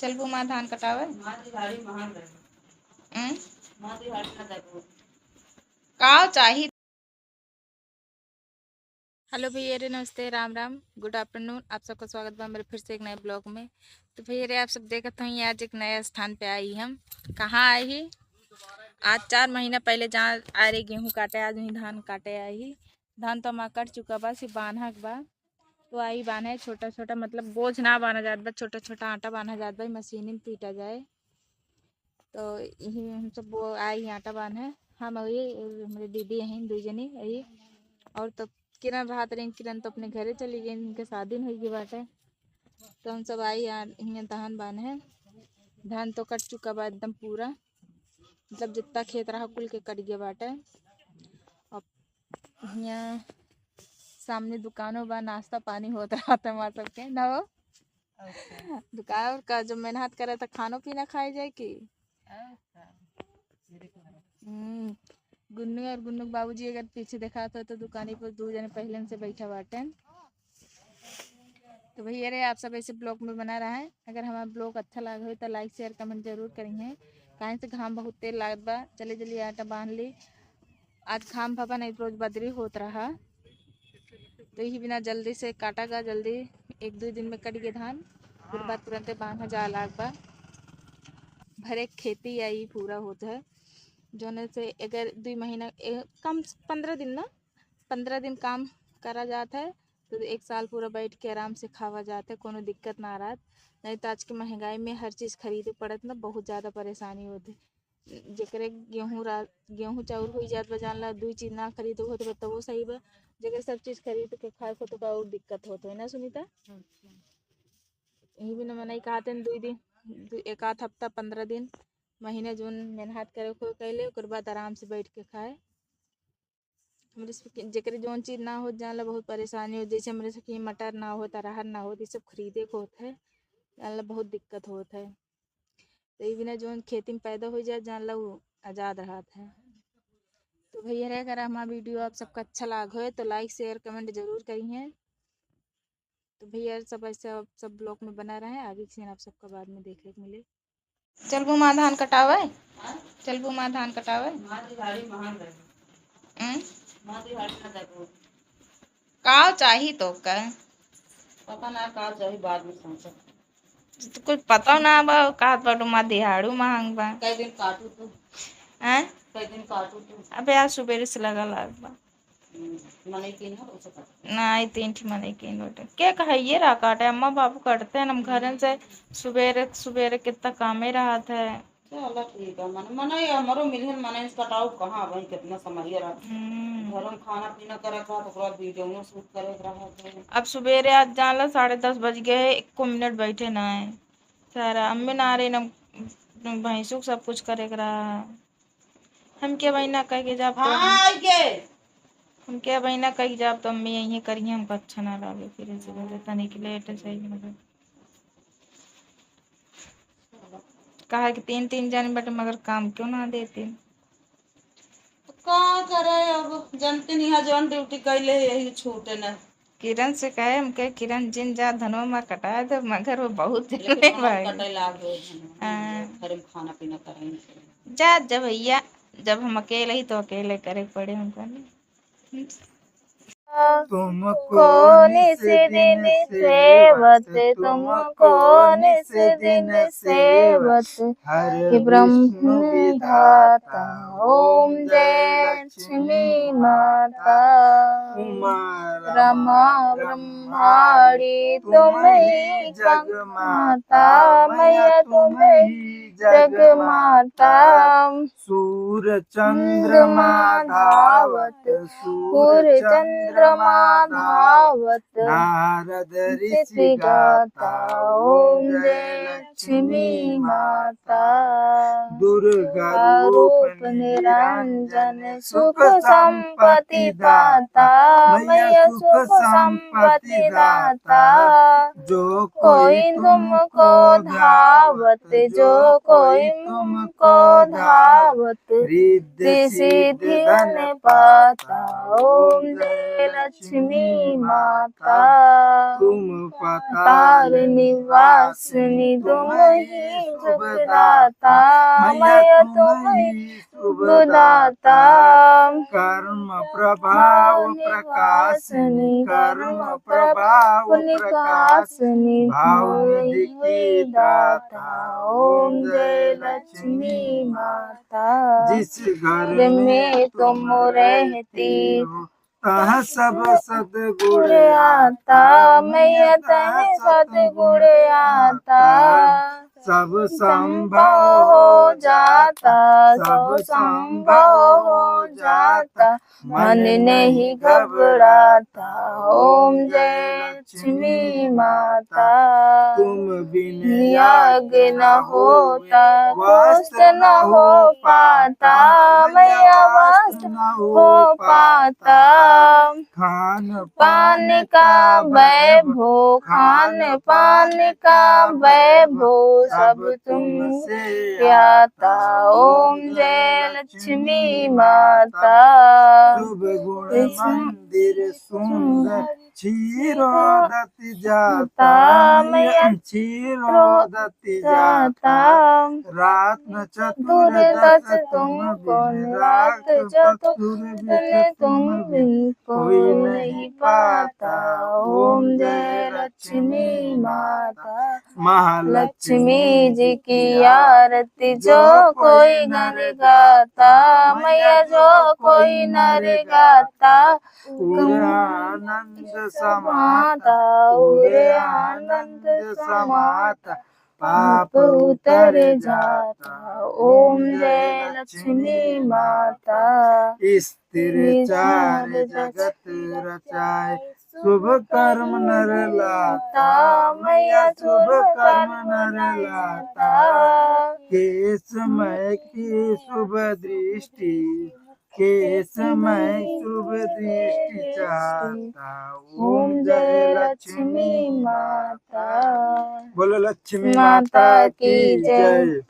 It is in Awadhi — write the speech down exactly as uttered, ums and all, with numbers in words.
चलबू माँ धान कटावे? माँ दिहाड़ी महंग है। हम्म? माँ दिहाड़ी ना देबू। का चाही? हेलो भैया रे, नमस्ते, राम राम, गुड आफ्टरनून। आप सबका स्वागत बा मेरे फिर से एक नए ब्लॉग में। तो भैया रे, आप सब देखत होइए, आज एक नए स्थान पे आई हम। कहाँ आई ही? आज चार महीना पहले जहाँ आ रहे गेहूँ काटे, आज वहीं धान काटे आई ही। धान तो हमार कट चुका बा, सिर्फ बान्हा के बा। तो आई बान्हे छोटा छोटा, मतलब बोझ ना बान्हा जात बा, छोटा छोटा आटा बान्हा जात बा, मशीन में पीटा जाए। तो यही हम सब वो आई ही आटा बान्हे, हम और ये हमारे दीदी यहीं दुई जनी यही। और तो किरण रहत रही, किरण तो अपने घरे चली गई, इनके शादी नहीं हुई बाटे। तो हम सब आई आ-, हियाँ धान बान्हे। धान तो कट चुका बा एकदम पूरा, मतलब जितना खेत रहा कुल के कट गया बाटे। अब हियाँ सामने दुकानों बा, नाश्ता पानी होत रहत हमार सबके, ना हो? अच्छा। दुकान का जो मेहनत करे तो खानो पीना खाए जाए कि? अच्छा। हम्म, गुन्नू और गुन्नू के बाबूजी अगर पीछे देखात हो तो दुकानी पर दो जने पहले से बैठा बाटेन। तो भैया रे, आप सब ऐसे ब्लॉग में बना रहा है। अगर हमारा ब्लॉग अच्छा लगा हो तो लाइक शेयर कमेंट जरूर करिए। काहे से घाम बहुत तेज लागत बा। चले जल्दी आटा बांध ली, आज घाम भवा नहीं रोज बदरी होत रहा। तो यही बिना जल्दी से काटा गा, जल्दी एक दो दिन में कट गए धान, फिर बाद तुरंते बांधा जा लाग बा। भरे खेती आई पूरा होत है, जोने से अगर दो महीना ए, कम पंद्रह दिन ना, पंद्रह दिन काम करा जात है, तो एक साल पूरा बैठ के आराम से खावा जात है, कोनो दिक्कत ना रहत। नहीं तो आज के महंगाई में हर चीज खरीदे पड़त ना, बहुत ज्यादा परेशानी होत है। जेकरे गेहूं रा-, गेहूं चाउर होई जात बा, जान ला, दुई चीज ना खरीदे होत बा, तबो सही बा। जेकरे सब चीज खरीद के खाए को तो और दिक्कत होत है ना सुनीता? अच्छा। यही बिना मनई कहते हैं, दुई दिन, दु-, एक आध हफ्ता, पंद्रह दिन, महीना जौन मेहनत करे को कैले, ओकर बाद आराम से बैठ के खाए। हमरे सबके, जेकरे जौन चीज ना होत, जान ला बहुत परेशानी होत। जैसे हमरे सबके मटर ना होत, अरहर ना होत, ये सब खरीदे को होत है, जान ला बहुत दिक्कत होत है। तो ये बिना जौन खेती में पैदा हो जाए, जान ला वो आजाद रहत है। तो भैया रे, अगर हमारा वीडियो आप सबका अच्छा लाग होए तो लाइक शेयर कमेंट जरूर करिए। तो भैया सब ऐसे आप सब ब्लॉग में बना रहे, आगे के सीन आप सबका बाद में देखे के मिले। चलबू माँ धान कटावे? हाँ? चलबू माँ धान कटावे? माँ दिहाड़ी महंग है। हम्म? माँ दिहाड़ी ना देबू। का चाही तो का? पता ना का चाही, बाद में सोचब। तो कुछ पता ना बा, का बड़ू माँ दिहाड़ू महंग बा। कई दिन काटू तू? हैं? कई दिन काटू तू? अबे आज सुबेरे से लगा लाग बा। हम्म, मनई तीन है, उसे काट। ना, ई तीन ठी मनई कीन बाटे। के कहइये रहा काटे, अम्मा बाबू काटते हैं, हम घरन से सुबेरे, सुबेरे कितना कामे रहत है। चलो ठीक है, मन, मनई हमरो मिलहन, मनई से कटाऊ कहाँ, भाई कितना समय रहा। हम्म। घरों में खाना पीना करे के रहा, तो ओकरा वीडियो में शूट करे के रहा है। अब सुबेरे आज जान ला साढ़े दस बज गए, एको मिनट बैठे ना है। सारा अम्मी ना रही, ना भैंसू के सब कुछ करे के रहा। हमके भाई ना कह के जाब तो हाँ, आइगे। हमके भाई ना कह के जाब तो अम्मी यहीं करिए, हमको अच्छा ना लागे। फिर ऐसे बोले तनिक लेट से ही मतलब। कहा कि तीन, तीन जन बटे मगर काम क्यों ना देते? तो का करे अब, जनते नहीं है जौन ड्यूटी कैले यही छूटे ना। किरण से कहे, हमके किरण जिन जा धनवा में कटाए दे, मगर वो बहुत लेकिन जने वहाँ भाई। कटे लाग गए हैं। हाँ। घर में खाना पीना करेंगे। जा, जा भैया, जब हम अकेले ही तो अकेले करे पड़े हमको, नहीं? तुमको निस दिन सेवत, तुमको निस दिन सेवत, हर हे ब्रह्म विधाता, ओम जय लक्ष्मी माता। उमा रमा ब्रह्माणी तुम ही जग माता, मैया तुम ही जग माता। सूर चंद्रमा धावत, सूर चंद्रमा धावत, नारद ऋषि गाता, ओम जय लक्ष्मी माता। दुर्गा रूप निरंजन सुख संपत्ति दाता, मैया सुख संपत्ति दाता। जो कोई तुमको धावत, जो कोई तुमको धावत, रिद्धि सिद्धि धन पाता। ओम जय लक्ष्मी माता। तुम पाताल निवासिनी, तुम ही सुखदाता, मैया तुम ही सुखदाता। कर्म प्रभाव प्रकाशिनी, कर्म प्रभाव प्रकाशिनी, भाव निधि की दाता, ओम जय लक्ष्मी माता। जिस घर में तुम रहती हो, तहाँ सब सद्गुण आता, मैया तहाँ सद्गुण आता। सब संभव हो जाता, सब संभव हो जाता, मन नहीं घबराता। ओम जय लक्ष्मी माता। तुम बिन याग न होता, वस्त्र न हो पाता, मैया वस्त्र न हो पाता। खान पान का वैभव, खान पान का वैभव, सब तुमसे आता। ओम जय लक्ष्मी माता। शुभ गुण मंदिर सुंदर, क्षीरोदति जाता, मैया क्षीरोदति जाता। रत्न चतुर्दश तुम बिन, रत्न चतुर्दश तुम बिन कोई नहीं पाता। ओम जय लक्ष्मी माता। महालक्ष्मी जी की आरती जो कोई नर गाता, मैया जो कोई नर गाता, पूरा आनंद समाता, पूरे आनंद समाता, पाप उतर जाता। ओम जय लक्ष्मी माता। स्थिर चार जगत रचाए, शुभ कर्म नर लाता, मैया शुभ कर्म नर लाता। केसमय की शुभ दृष्टि, केसमय शुभ दृष्टि चाहता। ओम जय लक्ष्मी माता। बोलो लक्ष्मी माता की जय।